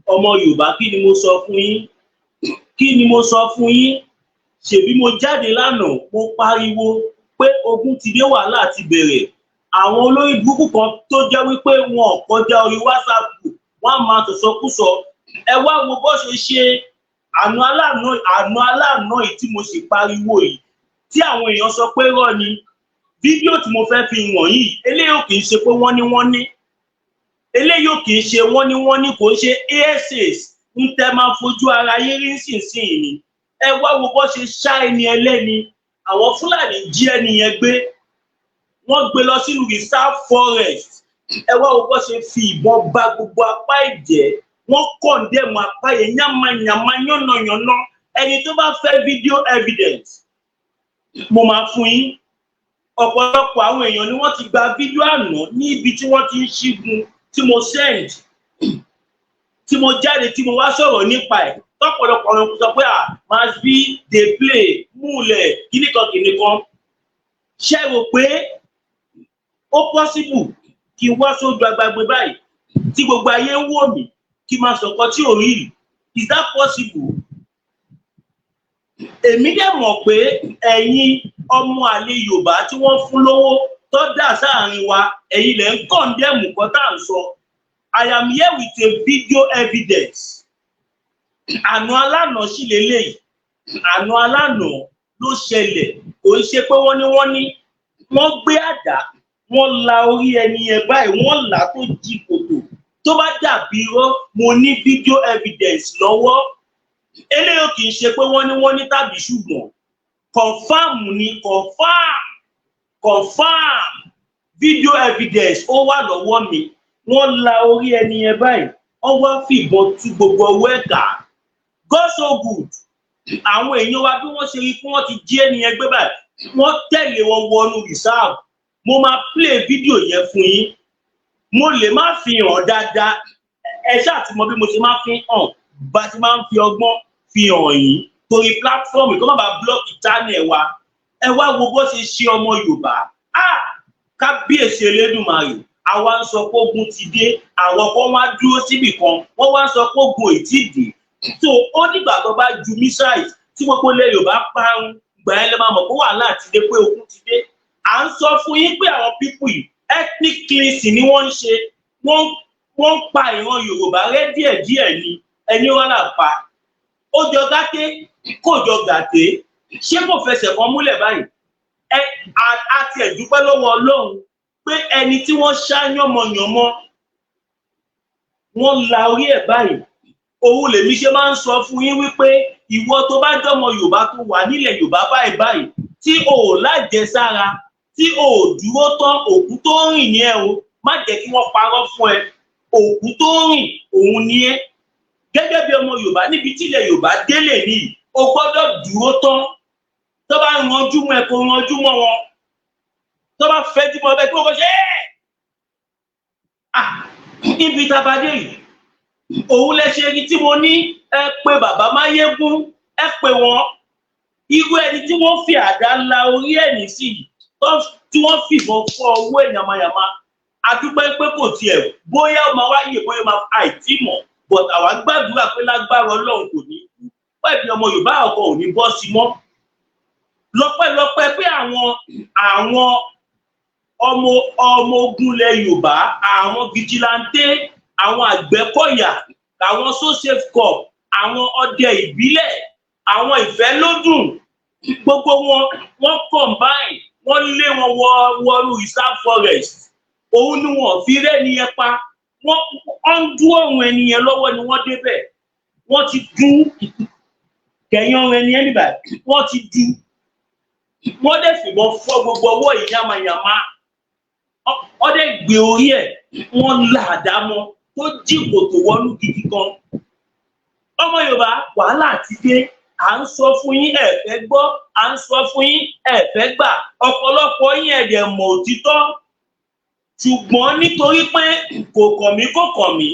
Ọmọ Yorùbá, kí ni mo sọ fún yín? Kí ni mo sọ fún yín? Ṣèbí mo jáde lánàá, mo pariwo pé ogun ti dé, wàhálà ti bẹ̀rẹ̀. Àwọn olórí burúkú kan tó jẹ́ wípé wọn ò kọjá orí WhatsApp group, wọn á máa sọ̀sọ́kúsọ. Ẹ wá wo bó ṣe ṣe àná aláàánú, àná aláàánú yìí tí mo sì pariwo yìí, tí àwọn èèyàn sọ pé rọ́ ni. Fídíò tí mo fẹ́ fi wọ̀n yìí, eléyìí ò kì í ṣe pé wọ́n ní wọ́n ní, eléyìí ò kì í ṣe wọ́n ní wọ́n ní, kò ń ṣe asas ń tẹ́ máa fojú ara yín rí nísinsìnyí ni. Ẹ wá wo bó ṣe ṣá ẹni ẹlẹ́ni. Àwọn Fúlàní jí ẹni yẹn gbé, wọ́n gbé lọ sínú reserve forest. Ẹ wá wo bó ṣe fi ìbọn ba gbogbo apá ẹ̀jẹ̀, wọ́n condemn apá yẹn yánmayànmá, yánnayànna. Ẹni tó bá fẹ́ video evidence, mo máa fún yín. Ọ̀pọ̀lọpọ̀ àwọn èèyàn ni wọ́n ti gba fídíò àná ní ibi tí wọ́n ti ń ṣígun tí mo send, tí mo jáde, tí mo wá sọ̀rọ̀ nípa ẹ̀. Tọ́pọ̀lọpọ̀ àwọn èèyàn sọ pé à must be dey play múlẹ̀ kíníkan kíníkan. Ṣé rò pé ó possible kí n wá sójú agbágbé báyìí tí gbogbo ayé ń wò mí, kí n máa sọ̀kan tí ò rí rí? Is that possible? Èmi dẹ̀ mọ̀ pé ẹ̀yin ọmọ àlè Yorùbá tí wọ́n fún lówó tó dà sáàrin wa, ẹ̀yin lẹ̀ ń condemn nǹkan tá à ń sọ. I am here with a video evidence. Àná alánà sì lélẹ́yìí, àná alánà ló ṣẹlẹ̀. Kò ń ṣe pé wọ́n ní wọ́n ní. Wọ́n gbé àdá, wọ́n la orí ẹni yẹn báyìí, wọ́n là á tó jí kòtò. Tó bá dàbí irọ́, mo ní video evidence lọ́wọ́. Eléyìí kì í ṣe pé wọ́n ní wọ́n ní tàbí ṣùgbọ́n, confam ni, confam, confam video evidence ó wà lọ́wọ́ mi. Wọ́n la orí ẹni yẹn báyìí, wọ́n wá fìbọn tú gbogbo ọwọ́ ẹ̀ ká. God so good, àwọn èèyàn wa, bí wọ́n ṣe rí pé wọ́n ti jí ẹni yẹn gbé báyìí, wọ́n tẹ̀lé wọn wọnú reserve. Mo máa play video yẹn fún yín. Mo lè má fi hàn dáadáa, ẹ ṣáà ti mọ bí mo ṣe máa fi hàn, bá ti máa ń fi ọgbọ́n fi hàn yín, torí platform kó má bàa block channel wa. Ẹ wá wo bó ṣe ṣe ọmọ Yorùbá. Ah, kábíyèsí Elédùnmarè! Àwa ń sọ pé ogun ti dé, àwọn kan wá dúró síbì kan, wọ́n wá ń sọ pé ogun ò tí ì dé. So ó dìgbà tó bá ju missiles tí gbogbo ilẹ̀ Yorùbá parun, gbà ẹ lè máa mọ̀ pé wàhálà ti dé, pé ogun ti dé. À ń sọ fún yín pé àwọn people yìí, ethnic cleansing ni wọ́n ń ṣe. Wọ́n ń pa ìran Yorùbá rẹ́ díẹ̀díẹ̀ ni. Ẹni wọn là pa ó jọ gàté, kò jọ gàté. Ṣé kò fẹsẹ̀ kan múlẹ̀ báyìí? Ẹ á tiẹ̀ dúpẹ́ lọ́wọ́ Ọlọ́run pé ẹni tí wọ́n ṣá yánmọyànmọ, wọ́n la orí ẹ̀ báyìí. Òun lèmi ṣe máa ń sọ fún yín wípé ìwọ tó bá jọmọ Yorùbá tó wà nílẹ̀ Yorùbá báyìí báyìí, tí o ò lájẹsára, tí o ò dúró tán, òkú tó rìn ní ẹ o. Má jẹ́ kí wọ́n parọ́ fún ẹ, òkú tó rìn òun ni ẹ. Gẹ́gẹ́ bí ọmọ Yorùbá, níbi tí ilẹ̀ Yorùbá délé nìyí, o gbọ́dọ̀ dúró tán. Tó bá ranjú mọ́ ẹ, kó ranjú mọ́ wọn. Tó bá fẹjú mọ́ ẹ, kí wọ́n kọ́ ṣe é. Ah, níbi tá a bá dé yìí, òun lẹ ṣe rí tí mo ní ẹ pé bàbá Máyégún, ẹ pè wọ́n. Irú ẹni tí wọ́n fi àdá la orí ẹ̀ ní sí, tí wọ́n fìbọn fọ́ owó ẹ̀ yamayama, adúpẹ́ pé kò tiẹ̀ bóyá ó máa wáyè, bóyá ó máa àìtí mọ̀, but àwa gbàdúrà pé lágbára Ọlọ́run kò ní kú. Pẹ̀lú ọmọ Yorùbá ọkọ ò ní bọ́ sí mọ́. Lọ́pẹ́lọpẹ́ pé àwọn ọmọ ogun ilẹ̀ Yorùbá, àwọn vigilante, àwọn Àgbẹ̀kọ̀yà, àwọn So Safe Corps, àwọn ọdẹ ìbílẹ̀, àwọn Ìfẹ́lódùn, gbogbo wọn, wọ́n combine, wọ́n lé wọn wọ wọnú reserve forest. Òun ni wọ́n fi rẹ́ni yẹn pa. Wọ́n ń dú ọ̀run ẹni yẹn lọ́wọ́ ni wọ́n débẹ̀. Wọ́n ti dú kẹ̀yìn ọ̀run ẹni yẹn níbà, wọ́n ti dú, wọ́n dẹ̀ fìbọn fọ́ gbogbo ọwọ́ yìí yamayama. Wọ́n dẹ̀ gbé orí ẹ̀, wọ́n là àdá mọ́ tó jí kòtò wọnú gidi gan. Ọmọ Yorùbá, wàhálà ti dé. À ń sọ fún yín, ẹ fẹ́ gbọ́. À ń sọ fún yín, ẹ fẹ́ gbà. Ọ̀pọ̀lọpọ̀ yín, ẹ dẹ̀ mọ̀ òtítọ́, ṣùgbọ́n nítorí pé kò kàn mí, kò kàn mí,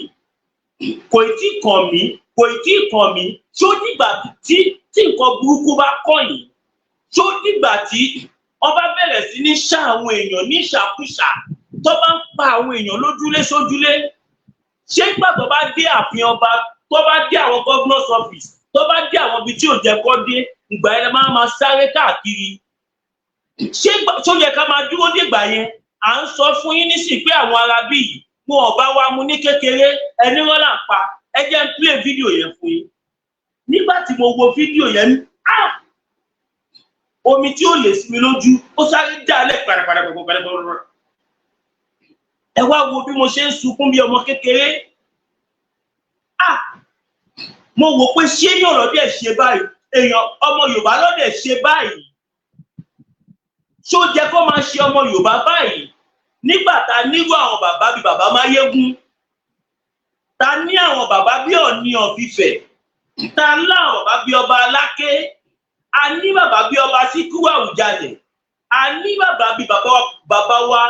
kò tí kàn mí, kò tí kàn mí. Ṣó dìgbà tí nǹkan burúkú bá kàn yín? Ṣó dìgbà tí wọ́n bá bẹ̀rẹ̀ sí ní ṣá àwọn èèyàn ní ìṣàkúṣà, tó bá ń pa àwọn èèyàn lójúlé sójúlé? Ṣé ìgbà tó bá dé ààfin ọba? Tó bá dé àwọn governor's office, tó bá dé àwọn ibi tí ò jẹ́ kó dé, ìgbà yẹn máa máa sáré káàkiri. Ṣé tó yẹ ká máa dúró dìgbà yẹn? À ń sọ fún yín nísìnyí pé àwọn ará bí yìí, wọn ò bá wa mu ní kékeré. Ẹni wọn là ń pa. Ẹ jẹ́ ń play fídíò yẹn fún yín. Nígbà tí mo wo fídíò yẹn, ah, omi tí ó lè sí mi lójú, ó sáré dálẹ̀ pàràpàràpàràpàrà. Ẹ wá wo bí mo ṣe ń sunkún bí ọmọ kékeré. Ah, mo wò pé ṣé èèyàn lọ́dẹ̀ ṣe báyìí? Èèyàn ọmọ Yorùbá lọ́dẹ̀ ṣe báyìí? Ṣó jẹ́ kó máa ṣe ọmọ Yorùbá báyìí nígbà tá a nírú àwọn bàbá bíi bàbá Máyégún, ta ní àwọn bàbá bíi Ọọ̀ni of Ifẹ̀, ta láwọn bàbá bíi ọba Aláké, a ní bàbá bíi ọba Síkírù Àwùjalẹ̀, a ní bàbá bíi bàbá wa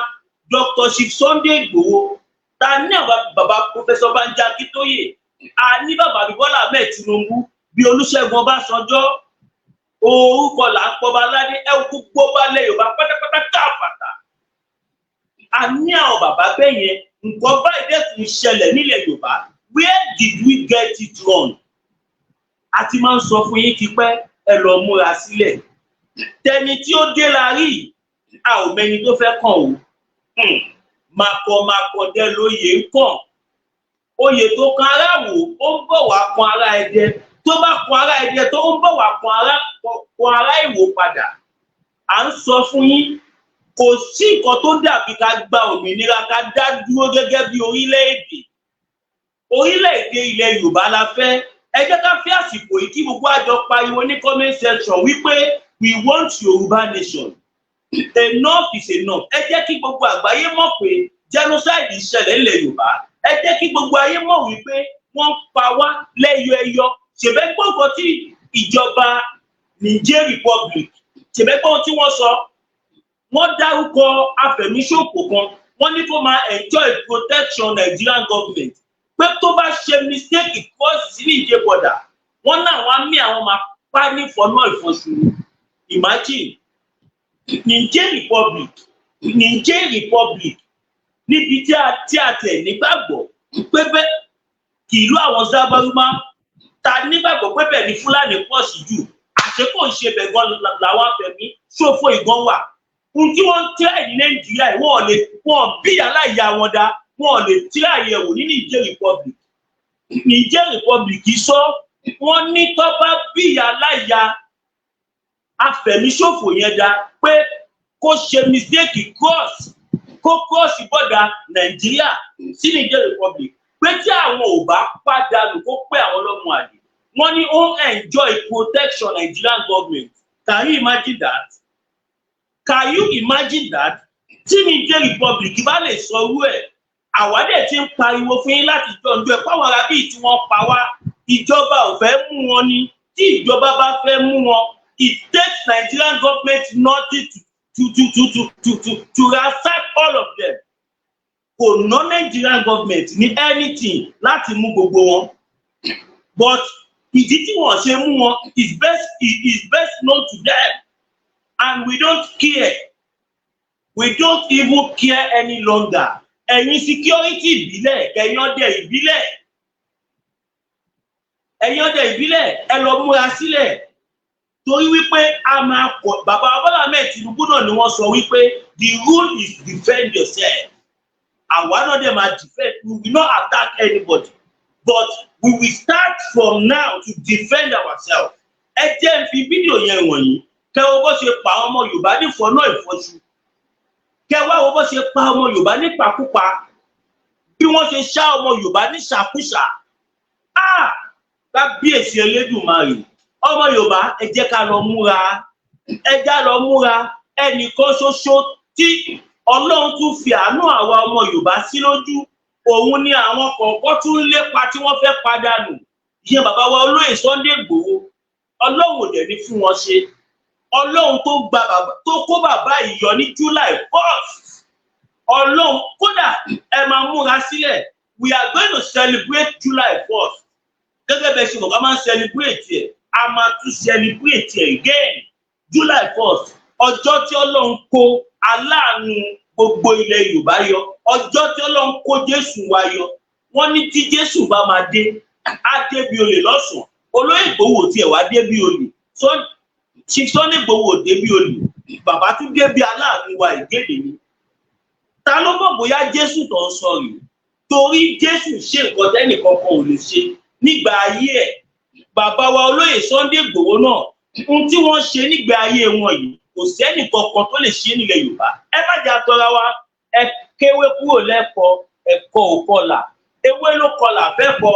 Dr. Chief Sunday Igboho, ta ní àwọn bàbá Professor Banji Akíntóyè, a ní bàbá bíi Bọ́lá Ahmed Tinubu, bíi Olúṣẹ́gun Ọbásanjọ́? Orúkọ là ń pọba aládé. Ẹ gbogbo balẹ̀ Yorùbá pátápátá káàpàtà, a ní àwọn bàbá bẹ́ẹ̀ yẹn. Nǹkan báyìí dẹ̀ tún ṣẹlẹ̀ nílẹ̀ Yorùbá. Where did we get it wrong? A ti máa ń sọ fún yín tipẹ́, ẹ lọ múra sílẹ̀. Tẹni tí ó dé la rí, a ò mẹni tó fẹ́ kàn o. Màkọ̀màkọ̀ dẹ lóye ń kàn. Oyè tó kan ará wò, ó ń bọ̀ wá kan ará Ẹdẹ. Tó bá kan ará Ẹdẹ, tó ń bọ̀ wá kan ará Ìwò padà. À ń sọ fún yín, kò sí nǹkan tó dàbí ká gba òmìnira, ká dá dúró gẹ́gẹ́ bí orílẹ̀-èdè. Orílẹ̀-èdè ilẹ̀ Yorùbá la fẹ́. Ẹ jẹ́ ká fi àsìkò yìí kí gbogbo àjọ pariwo ní comment section wípé we want Yorùbá nation. Enough is enough. Ẹ jẹ́ kí gbogbo àgbáyé mọ̀ pé genocide ṣẹlẹ̀ nílẹ̀ Yorùbá. Ẹ jẹ́ kí gbogbo ayé mọ̀ wípé wọ́n ń pa wá lẹ́yọ ẹyọ. Ṣèbẹ́ gbọ́ nǹkan tí ìjọba Niger Republic, ṣèbẹ́ gbọ́ tí wọ́n sọ? Wọ́n dárúkọ afẹ̀míṣòfò kan, wọ́n ní kó máa enjoy protection Nigerian government, pé tó bá ṣe mistake cross sí Niger border, wọ́n náà wọ́n á mí àwọn máa pa ní fọnà ìfọ̀ṣù. Imagine, Niger Republic, Niger Republic, níbi tí a tẹ̀ nígbàgbọ́ pé bẹ́ẹ̀ kì ìlú àwọn Zábárúmá ta nígbàgbọ́ pé bẹ́ẹ̀ ni Fúlàní pọ̀ sí jù, àṣé kò ń ṣe bẹ̀ gan làwọn afẹ̀mí ṣòfò ìgan wà. Ohun tí wọ́n ń tẹ́ ní Nàìjíríà yìí, wọ́n lè wọ́n bí aláìyá wọn dá, wọ́n lè tí àyẹ̀wò ní Niger Republic. Niger Republic sọ, wọ́n ní tó bá bí aláìyá afẹ̀míṣòfò yẹn dá pé kó ṣe mistake cross, kó cross border Nàìjíríà sí Niger Republic, pé tí àwọn ò bá pàdánù, kó pé àwọn lọ́mọ àlè. Wọ́n ní ó enjoy protection Nigerian government. Can you imagine that? Can you imagine that? Tí Niger Republic bá lè sọ irú ẹ̀, àwa dẹ̀ ti ń pariwo fún yín láti jọ̀ǹdọ̀ ẹ̀ pàwọn ará bíi tí wọ́n pa wá, ìjọba ò fẹ́ mú wọn ni. Tí ìjọba bá fẹ́ mú wọn, it takes Nigerian government nothing to ransack all of them. Kò ná Nigerian government ní anything láti mú gbogbo wọn, but ìdí tí wọ́n ṣe mú wọn is best known to them, and we don't care. We don't even care any longer. Ẹ̀yin security ìbílẹ̀, ẹ̀yin ọdẹ ìbílẹ̀, ẹ̀yin ọdẹ ìbílẹ̀, ẹ lọ múra sílẹ̀, torí wípé a máa kọ. Bàbá Bọ́lá Ahmed Tinubu náà ni wọ́n sọ wípé the rule is defend yourself. Àwa náà dẹ̀ máa defend. We will not attack anybody, but we will start from now to defend ourselves. Ẹ jẹ́ n fi fídíò yẹn wọ̀nyí kẹ́ wo bó ṣe pa ọmọ Yorùbá nífọ̀ọ́ ìfọ̀ṣù, kẹ́ wá wo bó ṣe pa ọmọ Yorùbá nípakúpa, bí wọ́n ṣe ṣá ọmọ Yorùbá ní ṣàkúṣà. Ah, kábíyèsí Elédùmarè! Ọmọ Yorùbá, ẹ jẹ́ ká lọ múra, ẹ já lọ múra. Ẹnìkan ṣoṣo tí Ọlọ́run tún fi àánú àwa ọmọ Yorùbá sí lójú, òun ni àwọn kọ̀ọ̀kan tún ń lépa tí wọ́n fẹ́ padànù, ìyẹn bàbá wa olóyè Sunday Igboho. Ọlọ́run ò dẹ̀ ní fún wọn ṣe. Ọlọ́run tó gba bàbá, tó kó bàbá yìí yọ ní July 1st, Ọlọ́run kódà, ẹ máa múra sílẹ̀. We are going to celebrate July 1st. Gẹ́gẹ́ bẹ́ẹ̀ ṣe mọ̀ ká máa ń celebrate ẹ̀, a máa tún celebrate ẹ̀ again. July 1st, ọjọ́ tí Ọlọ́run kó aláàánú gbogbo ilẹ̀ Yorùbá yọ, ọjọ́ tí Ọlọ́run kó Jésù wa yọ. Wọ́n ní tí Jésù bá máa dé, Á débi olè lọ́sàn-án. Olóyè Ìgbòho tiẹ̀ wá débi olè. Chief Sunday Igboho débi olè, bàbá tún débi aláàánú wa ìgédè ni. Ta ló mọ̀ bóyá Jésù tó ń sọ rèé? Torí Jésù ṣe nǹkan tẹ́nìkan kan ò lè ṣe nígbà ayé ẹ̀. Bàbá wa olóyè Sunday Igboho náà, ohun tí wọ́n ṣe nígbà ayé wọn yìí, kò sẹ́nì kankan tó lè ṣe nílẹ̀ Yorùbá. Ẹ má jà tọ́ra wa. Ẹ kéwé kúrò lẹ́kọ̀ọ́, ẹ̀kọ́ ò kọlà, ewé ló kọlà fẹ́ kọ.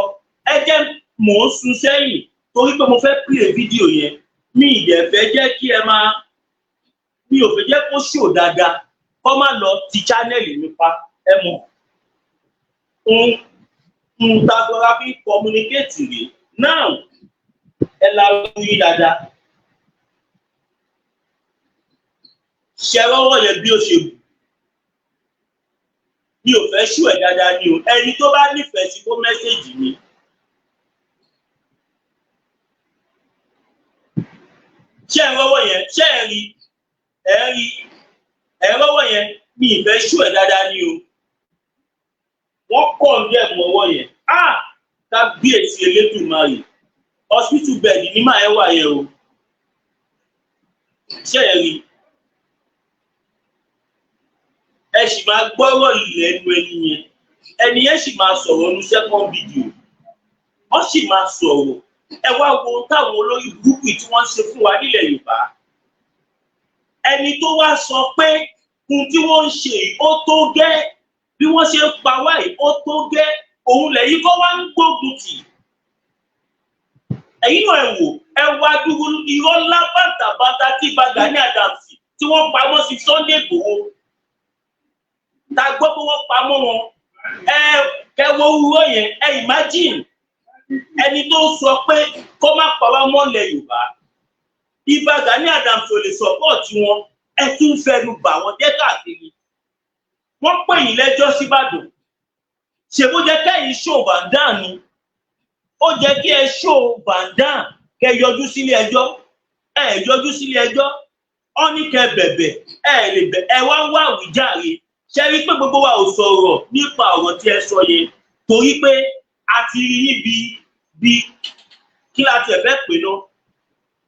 Ẹ jẹ́ mò ń sun sẹ́yìn torí pé mo fẹ́ play fídíò yẹn. Mi ì dẹ̀ fẹ́ jẹ́ kí ẹ máa, mi ò fẹ́ jẹ́ kó ṣò dáadáa, kó má lọ ti channel mi pa. Ẹ mọ̀ ń tagbọ́ra fi communicate rèé. Now, ẹ la yín dáadáa. Ṣe rọ́wọ́ yẹn bí ó ṣe bù? Mi ò fẹ́ ṣú ẹ̀ dáadáa ni o. Ẹni tó bá nífẹ̀ẹ́ sí, kó message mi. Ṣé ẹ rọ́wọ́ yẹn? Ṣé ẹ rí? Ẹ rí? Ẹ rọ́wọ́ yẹn? Mi ì fẹ́ ṣú ẹ̀ dáadáa ni o. Wọ́n kọ̀ ní ẹ̀mú ọwọ́ yẹn. Ah, kábíyèsí Elédùmarè! Hospital bed ní màá ẹ wà yẹn o. Ṣé ẹ rí? Ẹ sì máa gbọ́rọ̀ lẹ́nu ẹni yẹn. Ẹni yẹn sì máa sọ̀rọ̀ ní second video. Wọ́n sì máa sọ̀rọ̀. Ẹ wá wo ohun táwọn olórí burúkú tí wọ́n ń ṣe fún wa nílẹ̀ Yorùbá. Ẹni tó wá sọ pé ohun tí wọ́n ń ṣe yìí, ó tó gẹ́, bí wọ́n ṣe ń pa wá yìí, ó tó gẹ́, òun lẹ́yìn kọ́ wá ń gbógun tì. Ẹ̀yin náà, ẹ wò, ẹ wá dúró irọ́ ńlá bàtàbàtà tí Ìbà Gani Adams tí wọ́n pamọ́ sí Sunday Igboho, ta gbọ́ pé wọ́n pamọ́ wọn. Ẹ kẹwọ́ wúrọ́ yẹn. Ẹ imagine ẹni tó sọ pé kó má pa wá mọ́lẹ̀ Yorùbá, Ìbà Gani Adams ò lè support wọn. Ẹ tún fẹnu bà wọ́n jẹ́ káàkiri. Wọ́n pè yín lẹ́jọ́ síbàdàn. Ṣèbó jẹ́ kẹ́yìn ṣó bàndàn ni? Ó jẹ́ kí ẹ ṣó bàndàn, kẹ́ yọjú sílé ẹjọ́. Ẹ yọjú sílé ẹjọ́. Ọ ní kẹ́ bẹ̀bẹ̀, ẹ lè bẹ̀. Ẹ wá ń wá àwíjàre. Ṣe rí pé gbogbo wa ò sọ̀rọ̀ nípa ọ̀rọ̀ tí ẹ sọ yẹn torí pé a ti rí yín bí kí la tiẹ̀ fẹ́ pè náà,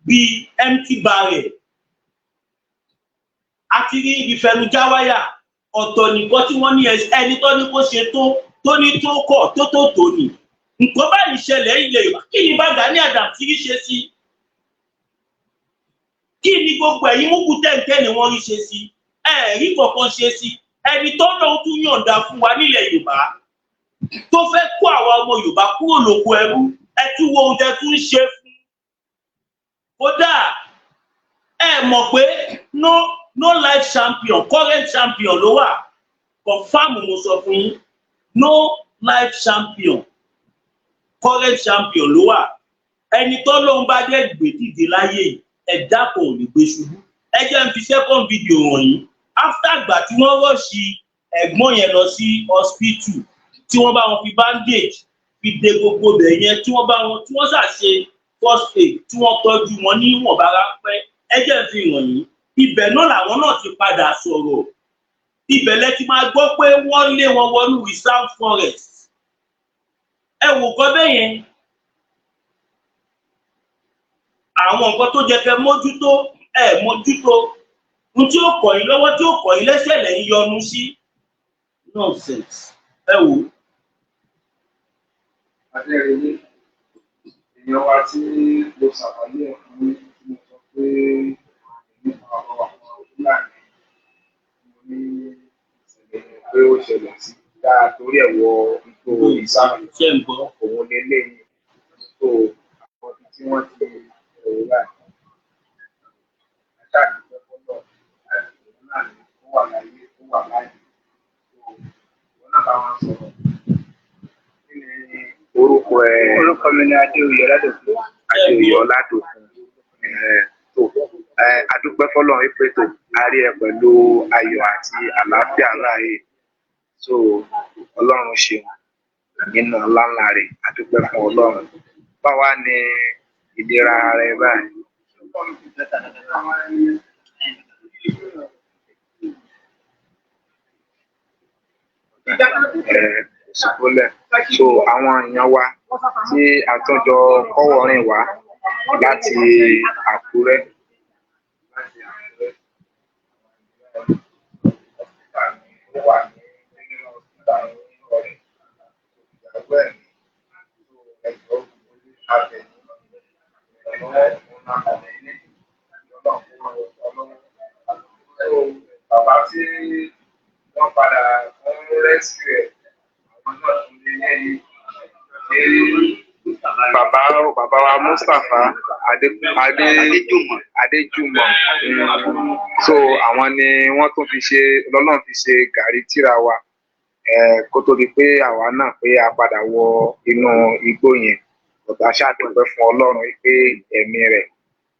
bí empty barrel. A ti rí ibi fẹnujáwáyà. Ọ̀tọ̀ nìkan tí wọ́n ní ẹni tó ní kó ṣe tó ní tó kọ̀ tó ní nǹkan báyìí ṣẹlẹ̀ ilẹ̀ Yorùbá. Kí ni bá Gani Adams rí ṣe sí? Kí ni gbogbo ẹ̀yin múkú tẹ̀ǹtẹ̀ ni wọ́n rí ṣe sí? Ẹ̀rí kankan ṣe sí. Ẹni tó lóun tún yọ̀ǹda fún wa nílẹ̀ Yorùbá, tó fẹ́ kó àwa ọmọ Yorùbá kúrò lóko ẹrú, ẹ tún wo ohun tẹ tún ṣe fún. Kódà ẹ mọ̀ pé no life champion, current champion ló wà. Confam, mo sọ fún yín, no life champion, current champion ló wà. Ẹni tó lóun bá dé gbé dìde láyé yìí, ẹ̀dá kan ò lè gbé ṣubú. Ẹ jẹ́ n fi second video wọ̀nyí. After ìgbà tí wọ́n rush ẹ̀gbọ́n yẹn lọ sí hospital, tí wọ́n bá wọn fi bandage fi de gbogbo bẹ̀ yẹn, tí wọ́n bá wọn, tí wọ́n ṣàṣe first aid, tí wọ́n tọ́jú wọn ní ìwọ̀nba ráńpẹ́, ẹ jẹ́ n fi wọ̀nyí. Ibẹ̀ náà làwọn náà ti padà sọ̀rọ̀. Ibẹ̀ lẹ ti máa gbọ́ pé wọ́n lé wọn wọnú reserve forest. Ẹ wò kọ́ bẹ́ẹ̀ yẹn. Àwọn nǹkan tó jẹ́ kẹ́ mójútó, ẹ mójútó. Ohun tí ó kọ̀ yín lọ́wọ́, tí ó kọ̀ yín lẹ́sẹ̀ lẹ́yìn yọnu sí. Nonsense. Ẹ wò. Adẹ́rẹ́lé, èèyàn wa tí mo ṣàlàyé ẹ̀ fún yín, tí mo sọ pé nípa ọ̀rọ̀ àwọn Fúlàní, mo ní ìṣẹ̀lẹ̀ pé ó ṣẹlẹ̀ sí dáa torí ẹ̀ wọ igbó ìsáàmù. Ṣé ń gbọ́? Òun lélẹ́yìn tó àwọn ibi tí wọ́n ti ẹ̀rọ báyìí. Aṣáàdúpẹ́ fọlọ́, òun náà ni ó wà láyé, ó wà láàyè. Òun náà bá wọn sọ̀rọ̀. Kí ni Orúkọ ẹ? Orúkọ mi ni Adéoyè Ọládòkun. Adéoyè Ọládòkun. Tó adúpẹ́ fọ́lọ́run wípé tó a rí ẹ pẹ̀lú ayọ̀ àti àlàáfíà láàyè. So Ọlọ́run ṣeun nínú ọlá ńlá rẹ̀. Adúpẹ́ fún Ọlọ́run. Báwa ni ìlera rẹ báyìí? Ẹ kò sí problem. So àwọn èèyàn wa Tí a tún jọ kọ́wọ̀ọ́rìn wá láti Àkúrẹ́. Láti Àkúrẹ́. Hospital ni ó wà ní General Hospital ní Ọ̀rẹ́. Ìyàwó ẹ̀ ní ẹjọ́ abẹ ìrànlọ́wọ́ òun náà kàlẹ́ ní ìjọba fún ọlọ́wọ́. Bàbá tí wọ́n padà fún rescue ẹ̀, àwọn náà tún lé lẹ́yìn. Bàbá bàbá wa Mustapha Adé Adé Adéjùmọ̀. So àwọn ni wọ́n tún fi ṣe lọ́lọ́run fi ṣe gàrí tíra wa kó tó di pé àwa náà pé a padà wọ inú igbó yẹn. Ọ̀gá ṣàdúpẹ́ fún Ọlọ́run pé ẹ̀mí rẹ̀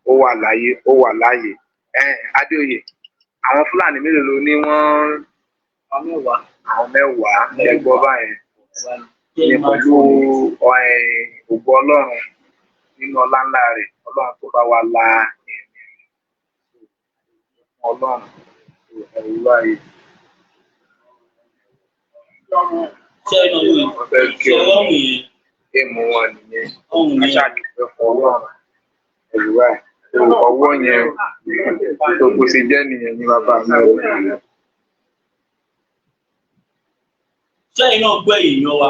ó wà láyé, ó wà láàyè. Adéoyè, àwọn Fúlàní mélòó ló ní wọ́n? Àwọn 10. Àwọn 10 ẹ gbọ́ báyẹn ní pẹ̀lú ògo Ọlọ́run nínú ọlá ńlá rẹ̀, Ọlọ́run tó bá wa la ẹ̀mí rẹ̀ fún Ọlọ́run ẹ̀rù báyìí. Ṣé ẹ náà wò Wọ́n fẹ́ kí ṣe ọ ọrùn yẹn? Èèmù wọn nìyẹn. Ọrùn yẹn. Aṣáàdúpẹ́ fún Ọlọ́run, ẹ̀rù báyìí ọwọ́ yẹn tó kó ṣe jẹ́ nìyẹn ní bàbá mi o. Ṣẹ́yìn náà gbọ́, èèyàn wa,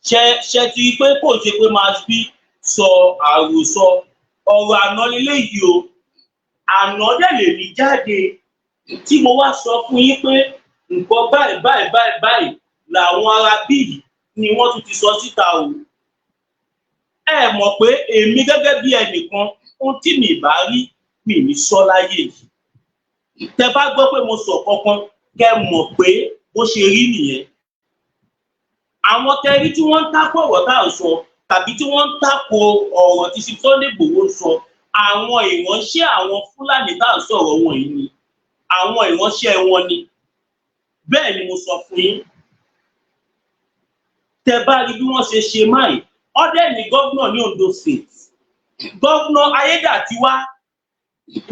ṣe ṣe ti rí pé kò ṣe pé máa fi sọ àròsọ ọ̀rọ̀ àná leléyìí o. Àná dẹ̀ lè ní jáde tí mo wá sọ fún yín pé nǹkan báyìí báyìí báyìí báyìí làwọn ará bíi ni wọ́n tún ti sọ síta o. Ẹ mọ̀ pé èmi gẹ́gẹ́ bí ẹnìkan, ohun tí mi bá rí, mi ní sọ láyé yìí. Tẹ bá gbọ́ pé mo sọ kankan, kẹ́ mọ̀ pé bó ṣe rí nìyẹn. Àwọn tẹrí tí wọ́n ń tako ọ̀rọ̀ tá à ń sọ tàbí tí wọ́n ń tako ọ̀rọ̀ tí Sunday Igboho ń sọ, àwọn ìránṣẹ́ àwọn Fúlàní tá à ń sọ̀rọ̀ wọn yìí ni, àwọn ìránṣẹ́ wọn ni. Bẹ́ẹ̀ ni mo sọ fún yín. Tẹ bá rí bí wọ́n ṣe ṣe máì ọdẹ ní gómìnà ní Ondo State, Gómìnà Ayédàtiwá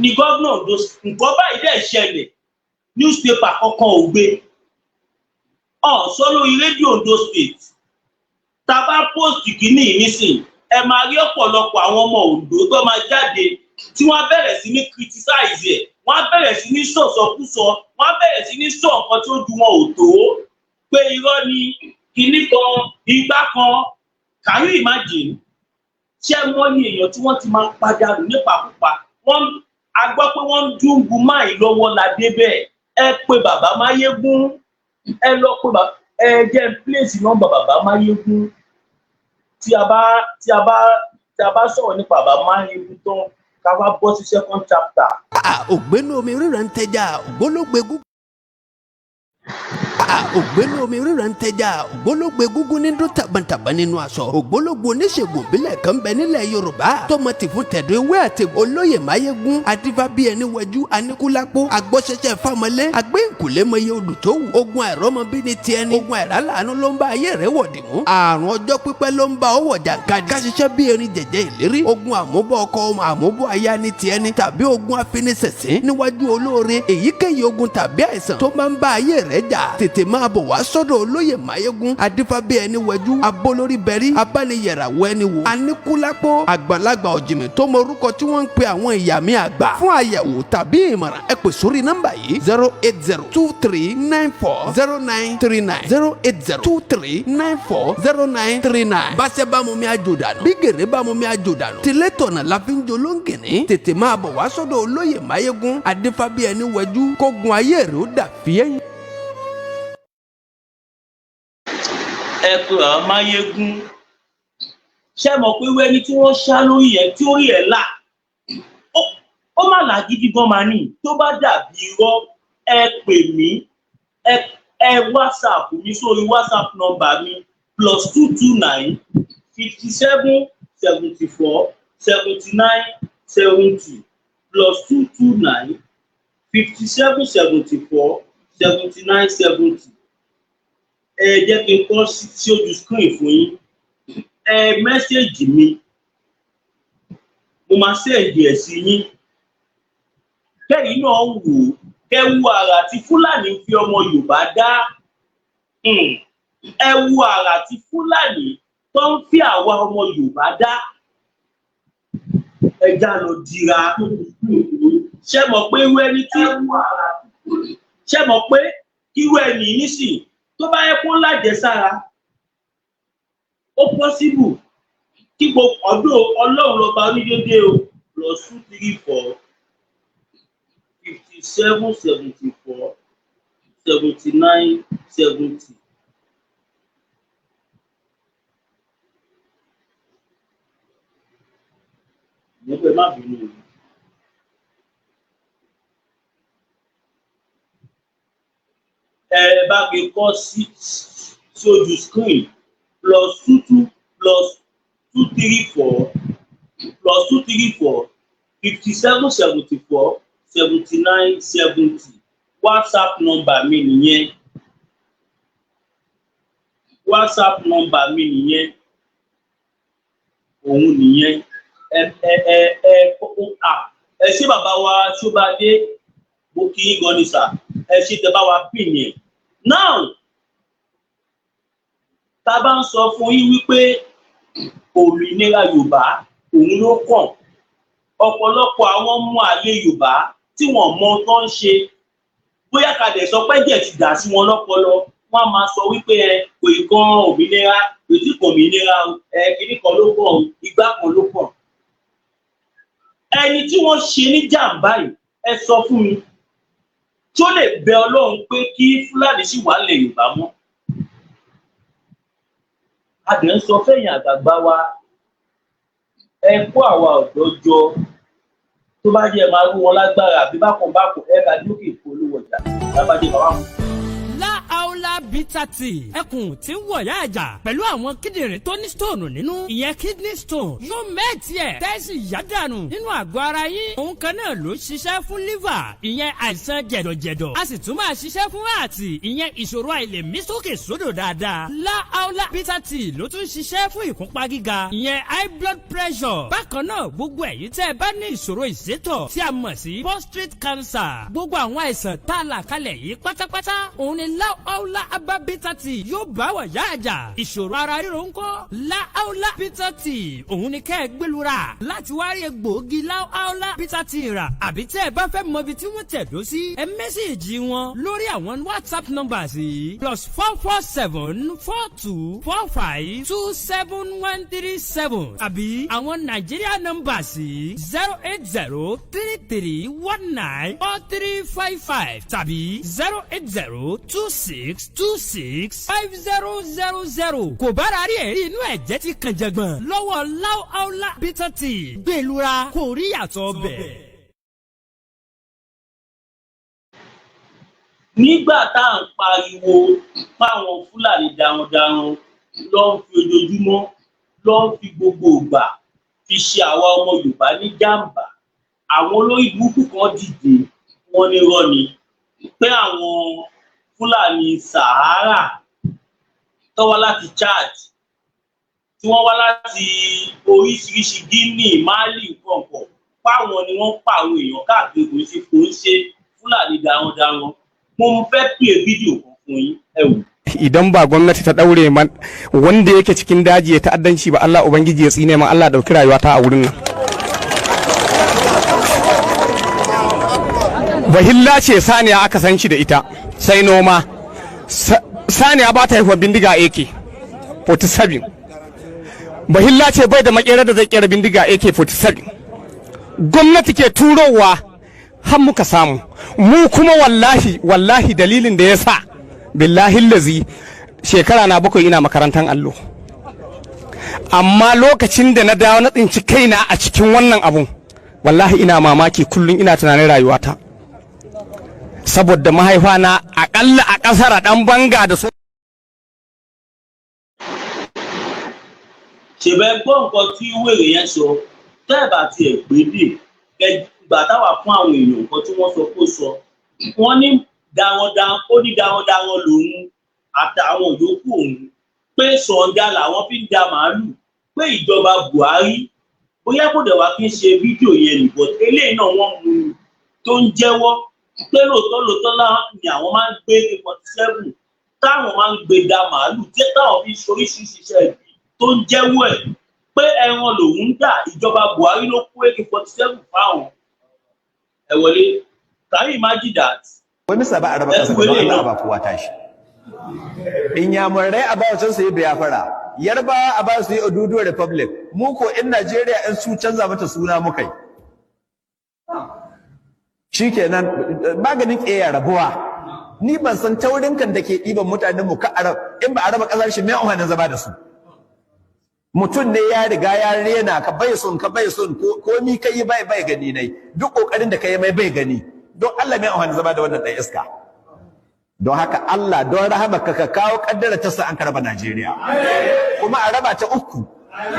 ní gómìnà Ondo, nǹkan báyìí dẹ̀ ṣẹlẹ̀, newspaper kankan ò gbé ọ̀ sọ lórí rédíò Ondo State. Tá a bá post kìíní yìí nísìn, ẹ máa rí ọ̀pọ̀lọpọ̀ àwọn ọmọ Ondo tó máa jáde tí wọ́n á bẹ̀rẹ̀ sí ní criticize ẹ̀, wọ́n á bẹ̀rẹ̀ sí ní sọ̀sọkúsọ, wọ́n á bẹ̀rẹ̀ sí ní sọ nǹkan tó ju wọn ò tó, pé irọ́ ni kinní kan, igbá kan. Can you imagine? Ṣé wọ́n ní èèyàn tí wọ́n ti máa padànù nípakúpa? Wọ́n a gbọ́ pé wọ́n ń dúnbu máì lọ́wọ́ la débẹ̀. Ẹ pé bàbá Máyégún, ẹ lọ pé bàbá, ẹ jẹ́ n place nọ́mbà bàbá Máyégún. Tí a bá sọ̀rọ̀ nípa bàbá Máyégún tán, ká wá bọ́ sí second chapter. Ògbénu omi ríran ń tẹja ògbólógbé gúgú. Ògbénu omi ríran ń tẹja ògbólógbé gúgún ní dún tàbàntàbà nínú aṣọ. Ògbólógbò oníṣègùn ìbílẹ̀ kan bẹ nílẹ̀ Yorùbá tọmọ tì fún tẹ̀dọ̀ ewé àti olóyè Máyégún adífá bí ẹni wẹjú aníkúlápó agbọ́sẹsẹ fámọlé agbẹ́ǹkùlé mọye odù tó wù. Ogun àìrọ́mọbí ni tiẹ̀ ni ogun àìrálàánú ló ń bá ayé rẹ̀ wọ̀dì mú. Àrùn ọjọ́ pípẹ́ ló ń bá ọwọ́ jàǹkadì ká ṣiṣẹ́ bí erin jẹ̀jẹ̀ ìlérí. Ogun àmúbọ̀ ọkọ, ọmọ àmúbọ̀ aya ní tiẹ̀ ni tàbí ogun afiniṣẹ̀sín níwájú olóore. Èyíkéyìí ogun tàbí àìsàn tó máa ń bá ayé rẹ̀ jà, tètè máa bọ̀ wá sọ́dọ̀ olóyè Máyégún adífábí ẹni wẹjú abolórí bẹ̀rí abániyẹ̀ràwọ̀ ẹni wò aníkúlápó àgbàlagbà ọ̀jìnmí tó mọ orúkọ tí wọ́n ń pe àwọn ìyá mi àgbà. Fún àyẹ̀wò tàbí ìmọ̀ràn, ẹ pè sórí nọ́mbà yìí: 08023940939, 08023940939. Báṣẹ́ bá mu mi àjò dànù, bí gèrè bá mu mi àjò dànù, tilẹ̀ tọ̀nà la fi ń jolóńgìní. Tètè máa bọ̀ wá sọ́dọ̀ olóyè Máyégún adífábí ẹni wẹjú kógun ayé rẹ̀ ó dà fíẹ́yìn. Ẹ pé bàbá Máyégún. Ṣé mọ̀ pé irú ẹni tí wọ́n ṣá lórí ẹ̀ tí orí ẹ̀ là, ó má là gidi gan máa ní. Tó bá dàbí irọ́, ẹ pè mí, ẹ WhatsApp mi sórí WhatsApp number mi: +229 57 74 79 70, +229 57 74 79 70. Ẹ jẹ́ kí n kọ́ sí ojú screen fún yín. Ẹ message mi, mo máa send ẹ̀ sí yín kẹ́yìn náà wò ó, kẹ́ wo àrà tí Fúlàní fi ọmọ Yorùbá dá. Ẹ wo àrà tí Fúlàní tó tó ń fi àwa ọmọ Yorùbá dá ẹja lọ dira. Ṣé mọ̀ pé irú ẹni tí, ṣé mọ̀ pé irú ẹni nísìn tó bá yẹ kó lájẹsára, ó possible kí gbogbo ọdún. Ọlọ́run lọ́ba onídéédé o. +234 57 74 79 70. Mo fẹ́ má bínú o. Ẹ bá mi kọ sí ojú screen: +22, +234, +234 57 74 79 70. WhatsApp number mi nìyẹn, WhatsApp number mi nìyẹn, òun nìyẹn. Ẹ ẹ ẹ ẹ à, ẹ ṣé, bàbá wa Ṣọ́badé, mo kí yín gan ni sà. Ẹ ṣé tẹ bá wa pin yẹn. Now, tá a bá ń sọ fún yín wípé òmìnira Yorùbá òun ló kàn, ọ̀pọ̀lọpọ̀ àwọn ọmọ àlè Yorùbá tí wọ́n mọ ohun tó ń ṣe, bóyá ká dẹ̀ sọ pé díẹ̀ ti dà sí wọn lọ́pọlọ, wọ́n á máa sọ wípé ẹ kò ì kan òmìnira, kò tí kàn òmìnira o, ẹ kíní kan ló kàn o, igbá kan ló kàn. Ẹni tí wọ́n ṣe ní jàǹbá yìí, ẹ sọ fún mi, tó lè bẹ Ọlọ́run pé kí Fúlàní sì wà lẹ̀ Yorùbá mọ́? A dẹ̀ ń sọ fẹ́yìn àgbààgbà wa, ẹ kó àwa ọ̀dọ́ jọ. Tó bá jẹ́ máa rú wọn lágbára àbí bákan bákan, ẹ ká dókè ìpolówó ọjà lábàjẹ́ bàbá wọn. Láàólà Bitter Tea, ẹkùn tí ń wọ̀yá àjà pẹ̀lú àwọn kíndìnrín tó ní stone nínú, ìyẹn kidney stone, yóò mẹ́ẹ̀tì ẹ̀ tẹ́sí yádànù nínú àgọ́ ara yín. Òun kan náà ló ṣiṣẹ́ fún liver, ìyẹn àìsàn jẹ̀dọ̀jẹ̀dọ̀. A sì tún máa ṣiṣẹ́ fún heart, ìyẹn ìṣòro àìlèmí sókè sódò dáadáa. Láàólà Bitter Tea ló tún ṣiṣẹ́ fún ìfúnpá gíga, ìyẹn high blood pressure. Bákan náà, gbogbo ẹ̀yin tẹ́ ẹ bá ní ìṣòro ìsétọ̀ tí a mọ̀ sí prostate cancer, gbogbo àwọn àìsàn tá a là kalẹ̀ yìí pátápátá, òun ni Láàólà Herbal Bitter Tea yóò bá wà yá àjà. Ìṣòro ara ríro ńkọ́? Láàólà Bitter Tea òun ni kẹ́ ẹ gbẹlura láti wá rí egbòogi Láàólà Bitter Tea rà. Àbí tẹ́ ẹ bá fẹ́ mọ ibi tí wọ́n tẹ̀dó sí, ẹ message wọn lórí àwọn WhatsApp numbers yìí: +44 7424 527137, àbí àwọn Nàìjíríà numbers yìí: 08033194355 tàbí 08026265000. Kò bára rí ẹ̀rí inú ẹ̀jẹ̀ ti kàn jẹ̀gbọ̀n lọ́wọ́ Láúláúlá Bitter Tea, gbẹ̀lura kò rí yàtọ̀ ọbẹ̀. Nígbà tá à ń pariwo páwọn Fúlàní darandaran ló ń fi ojoojúmọ́, ló ń fi gbogbo ìgbà fi ṣe àwa ọmọ Yorùbá ní jàǹbá, àwọn olórí burúkú kan dìde, wọ́n ní irọ́ ni, pé àwọn Fúlàní Sahara tó wá láti Chad, tí wọ́n wá láti oríṣiríṣi, Guinea, Mali, nǹkan, páwọn ni wọ́n pa àwọn èèyàn káàkiri, kò ń ṣe Fúlàní darandaran. Mo fẹ́ play fídíò kan fún yín, ẹ wò. Idan ba gwamnati ta daure man wanda yake cikin daji ya ta'addanci ba, Allah ubangiji ya tsine man, Allah dauki rayuwata a wurin nan. Bahilla ce saniya aka san shi da ita sai noma. Saniya ba ta haihuwa bindiga AK 47. Bahilla ce bai da makera da zai kera bindiga AK 47. Gwamnati ke turowa har muka samu mu kuma. Wallahi, wallahi, dalilin da ya sa, billahi lazi, shekara na 7 ina makarantar allo, amma lokacin da na dawo na tsinci kaina a cikin wannan abun, wallahi ina mamaki. Kullum ina tunanin rayuwata, saboda mahaifana akalla a kasar dan banga da su. Ṣèbẹ gbọ́ nǹkan tí wèrè yẹn sọ? Tẹ́ ẹ̀ bá tiẹ̀ gbé dè gbà táwà fún àwọn èèyàn, nǹkan tí wọ́n sọ kó sọ, wọ́n ní darandaran, ó ní darandaran lòun àtàwọn yòókù òun, pé sọ̀ǹda làwọn fi ń da màálù, pé ìjọba Buhari bóyá kò dẹ̀ wá kí n ṣe fídíò yẹn nìbọn. Eléyìí náà wọ́n mú un tó ń jẹ́wọ́ pé lóòótọ́ lóòótọ́ ni àwọn máa ń gbé 47, táwọn máa ń gbé da màálù, tí táwọn fi ṣoríṣiríṣi iṣẹ́ ibi. tó ń jẹ́wọ́ ẹ̀ pé ẹran lòun ń dà. Ìjọba Buhari ló kó AK-47 fáwọn. Ẹ wọlé. Can you imagine that? Wai misa ba a raba kasa don Allah ba kowa tashi. Inyamurai a ba su yi Biafra, Yarbawa a ba su yi Oduduwa Republic, mu ko in Najeriya in su canza mata suna muka yi. Shikenan, maganin ƙeya rabuwa. Ni ban san taurin kan da ke ɗiban mutanen mu ka arab in ba a raba ƙasar shi mai amfanin zama da su. Mutum ne ya riga ya rena ka, bai son ka, bai son ko ni kai, bai gani nai, duk kokarin da kai mai bai gani. Don Allah, mai amfanin zama da wannan ɗan iska? Don haka Allah, don rahama ka kawo kaddara ta sa an karaba Najeriya, kuma a raba ta uku,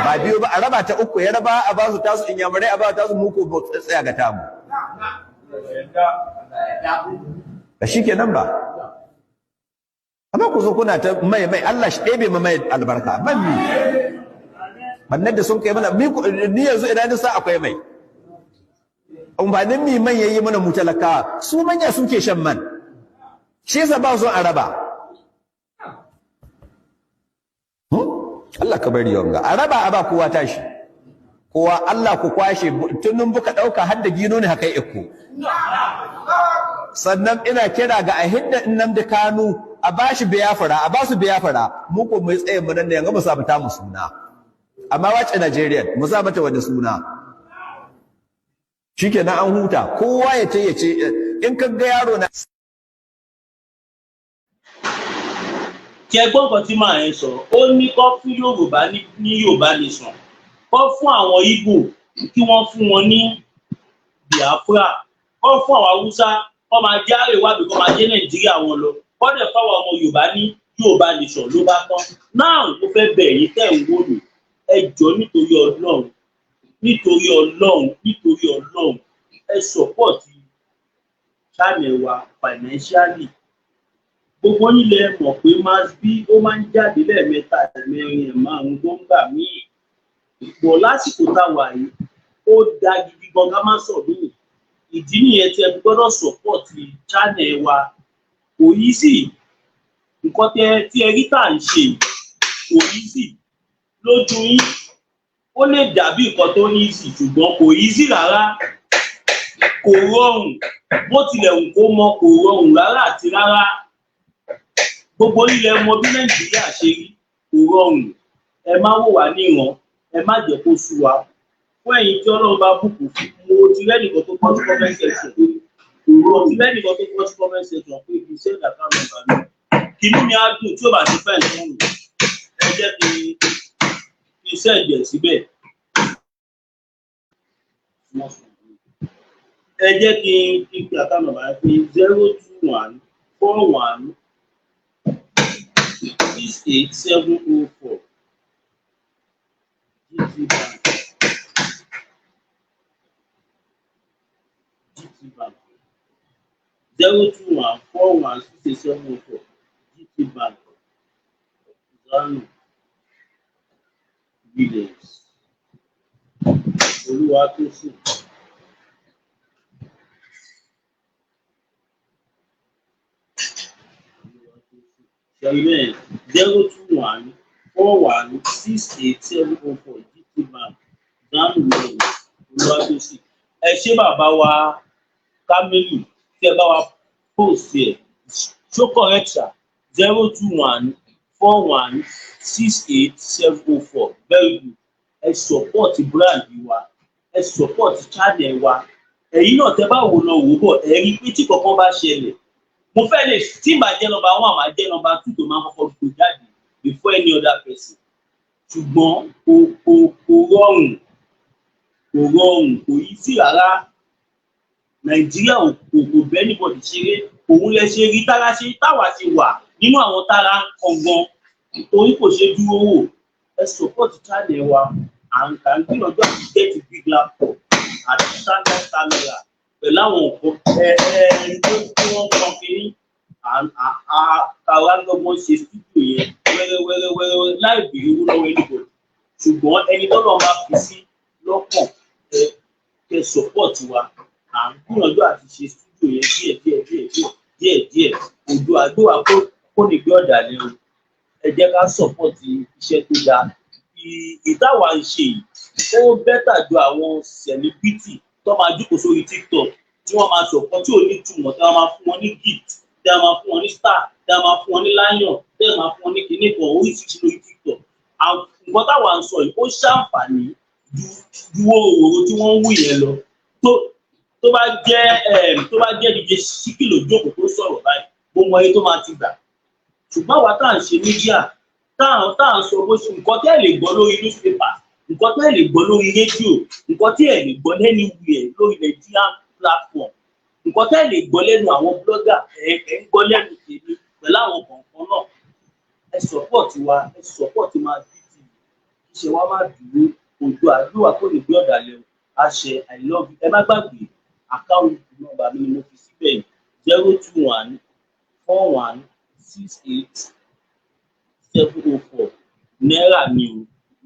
ba biyu ba, a raba ta uku. Ya raba a ba su tasu, Inyamurai a ba tasu, mu ko tsaya ga tamu ba. Shikenan ba. Amma ku zo kuna ta mai mai, Allah shi ɗebe ma mai albarka. Ban mi bannan da sun kai mana ni yanzu idan sa akwai mai amfanin mi man yayi mana mu talakawa, su manya suke shan man, shi yasa ba son araba. Allah ka bari yanga araba a ba kowa tashi kowa. Allah ku kwashe tunun buka dauka har da gino ne haka iko. Sannan ina kira ga a hidda Nnamdi Kanu, a bashi Biafra, a basu Biafra, mu ko mu tsaye mu nan ne yanga mu samu ta mu suna. Amma wace Najeriya mu sa mata wani suna? Shikenan, an huta. Kowa ya ce in ka ga yaro na Kí ẹ gbọ́ nǹkan tí màá yẹn sọ. Ó ní kó fún Yorùbá ní Yorùbá nation, kó fún àwọn Ìgbò kí wọ́n fún wọn ní Biafra, kó fún àwọn Haúsá kó máa jẹ́ àríwá bí kó máa jẹ́ Nàìjíríà wọn lọ, kó dẹ̀ fáwọn ọmọ Yorùbá ní Yorùbá nation, ló bá tán. Náà mo fẹ́ bẹ̀ yín tẹ̀ ń wò mí, ẹ jọ̀ọ́, nítorí Ọlọ́run, nítorí Ọlọ́run, nítorí Ọlọ́run, ẹ support channel wa financially. Gbogbo yín lẹ mọ̀ pé Masbi ó máa ń jáde lẹ́ẹ̀mẹ́ta, ẹ̀mẹrin, ẹ̀ márùn tó ń gbà míì pọ̀. Lásìkò tá a wà yìí, ó da gidi gan ká má sọ míì. Ìdí nìyẹn tí ẹ fi gbọ́dọ̀ support channel wa. Kò yí sí nǹkan tẹ tí ẹ rí tá à ń ṣe, kò yí sí lójú yín. Ó lè dàbí nǹkan tó ní sí, ṣùgbọ́n kò yí sí rárá, kò rọrùn. Bó tilẹ̀ wù kó mọ, kò rọrùn rárá àti rárá. Gbogbo ilẹ̀ mọ bí Nàìjíríà ṣe rí, kò rọrùn. Ẹ má wò wá níran, ẹ má jẹ́ kó sú wa. Fún ẹ̀yin tí Ọlọ́run bá bùkún fún, mo ti rẹ́nìkan tó kọ́ sí comment section, mo ti rẹ́nìkan tó kọ́ sí comment section pé kí n send account number mi. Kìíní mi á dùn tí ó bá ti fẹ́ fún mi. Ẹ jẹ́ kí n send ẹ̀ síbẹ̀. Ẹ jẹ́ kí n pe account number yẹn pé 0214168704, GT Bank, GT Bank, 0214168704, GT Bank, Zanu Williams Olúwatósìn. Ṣẹ̀rí 0214168704, GT Bank, Zanu Williams Olúwatósìn. Ẹ ṣé, bàbá wa Kamilu, tí ẹ bá wa post ẹ. So correct, sir? 0214168704. Very good. Ẹ support brand wa, ẹ support channel wa. Ẹ̀yin náà, tẹ́ bá wò lọ wò bọ̀, ẹ rí i pé tí kankan bá ṣẹlẹ̀, mo fẹ́ lè tí màá jẹ́ number one, màá jẹ́ number two tó máa kọ́kọ́ gbé jáde before any other person. Ṣùgbọ́n kò rọrùn, kò rọrùn, kò yí sí rárá. Nàìjíríà ò kò bẹ́ẹ̀ anybody ṣeré. Òun lẹ ṣe rí tára ṣe táwa ṣe wà nínú àwọn tára ń kan gan, torí kò ṣe dúró wò. Ẹ support channel wa. À ń gbìyànjú àti get big laptop àti standard camera pẹ̀lú àwọn nǹkan ẹ ẹ tó tí wọ́n kàn kínní àwa lọ́gbọ́n ṣe studio yẹn wẹ́rẹ́ wẹ́rẹ́ wẹ́rẹ́ láì béèrè owó lọ́wọ́ anybody. Ṣùgbọ́n ẹni tọ́lọ́ máa fi sí lọ́kàn, ẹ kẹ́ support wa. À ń gbìyànjú àti ṣe studio yẹn díẹ̀ díẹ̀ díẹ̀ díẹ̀ díẹ̀ díẹ̀. Òjò àdúrà kó ní gbé ọ̀dàlẹ̀ o. Ẹ jẹ́ ká support iṣẹ́ tó dáa. Ìtawà ń ṣe yìí, ó better ju àwọn celebrity tó máa jókòó sórí TikTok, tí wọ́n máa sọ̀kan tí ò ní túmọ̀, tí wọ́n máa fún wọn ní gift, tí wọ́n máa fún wọn ní star, tí wọ́n máa fún wọn ní lion, tí wọ́n máa fún wọn ní kinní kan oríṣiríṣi lórí TikTok. Nǹkan táwa ń sọ yìí, ó ṣàǹfààní ju òwòrò tí wọ́n ń wù yẹn lọ. Tó bá jẹ́ DJ Ṣíkì ló jókòó tó sọ̀rọ̀ báyìí, mo mọ iye tó máa ti gbà. Ṣùgbọ́n àwa tá à ń ṣe media, tá à ń sọ bó ṣe, nǹkan tẹ́ ẹ̀ lè gbọ́ lórí newspaper, nǹkan tẹ́ ẹ̀ lè gbọ́ lórí rédíò, nǹkan tí ẹ̀ lè gbọ́ anywhere lórí Nigerian platform, nǹkan tẹ́ ẹ̀ lè gbọ́ lẹ́nu àwọn blogger, ẹ̀ ń gbọ́ lẹ́nu tèmi pẹ̀lú àwọn kọ̀ọ̀kan náà. Ẹ support wa, ẹ support máa bí tv, iṣẹ́ wa má dúró. Òjò àdúrà kò lè gbé ọ̀dàlẹ̀ o. Àṣẹ. I love you. Ẹ má gbàgbé, account number mi ni mo fi síbẹ̀: 0214168704. Náírà ni o,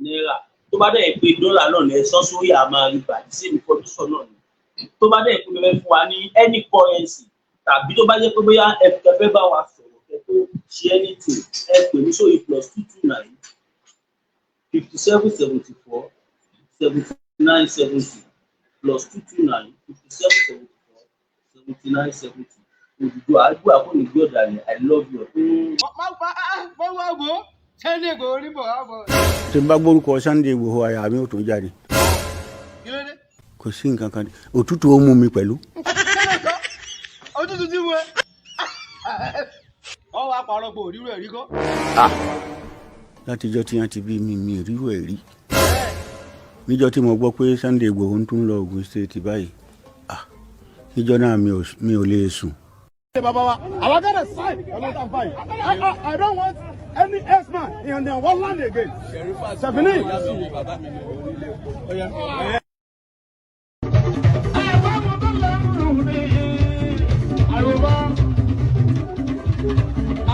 náírà. Tó bá dẹ̀ pé dọ́là náà ní, ẹ sọ sórí, àmà ìgbà sí information náà ni. Tó bá dẹ̀ pé fẹ́ fún wa ní any currency, tàbí tó bá jẹ́ pé bóyá ẹ fẹ́ bá wa sọ̀rọ̀ kẹ́ tó ṣe anything, ẹ pè mí sórí +229 57 74 79 70, +229 57 74 79 70. Òdùdó àdúrà kò ní gbé ọ̀dàlẹ̀. I love you. Tí n bá gbórúkọ Sunday Igboho, àyà mi ò tún jáde. Kò sí nǹkan kan, òtútù ó mú mi pẹ̀lú. Òtútù tí mo ẹ ọ wá pàrọ̀ pé òrírò ẹ̀rí kọ́. Látijọ́ tí wọ́n ti bí mi, mi rírò ẹ̀ rí. Níjọ́ tí mo gbọ́ pé Sunday Igboho ń tún lọ Ogun State báyìí, ah, níjọ́ náà mi ò lè sùn. Baba wa, àwa gonna sign pẹ̀lú tá n fa yìí. I don't want any herdsman in their one land again. Sẹ̀fìní.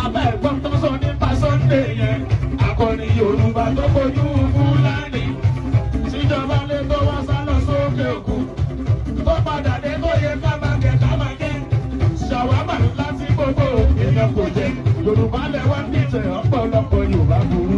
Abẹ́ ẹ̀gbọ́n tó sọ nípa Sunday yẹn, akọni Yorùbá tó kojú Fúlàní. Síjọba lé tó wá sá lọ sókè òkun. Tó padà dé, tó yẹ ká máa jẹ ká máa jẹ. Ṣàwámà láti gbogbo èèyàn kò jẹ. Yorùbá lẹ wá ń dìtẹ̀, ọ̀pọ̀lọpọ̀ Yorùbá burú.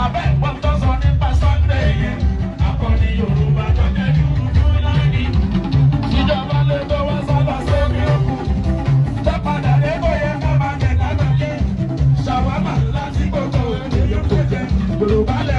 Abẹ́ ẹ̀gbọ́n tó sọ nípa Sunday yẹn, akọni Yorùbá tó jẹ́ Fúlàní. Ìjọba lè tó wá sábà sókè òkun. Tó padà dé, tó yẹ ká máa jẹ ká máa jẹ. Ṣàwámà láti gbogbo èèyàn kò jẹ. Yorùbá lẹ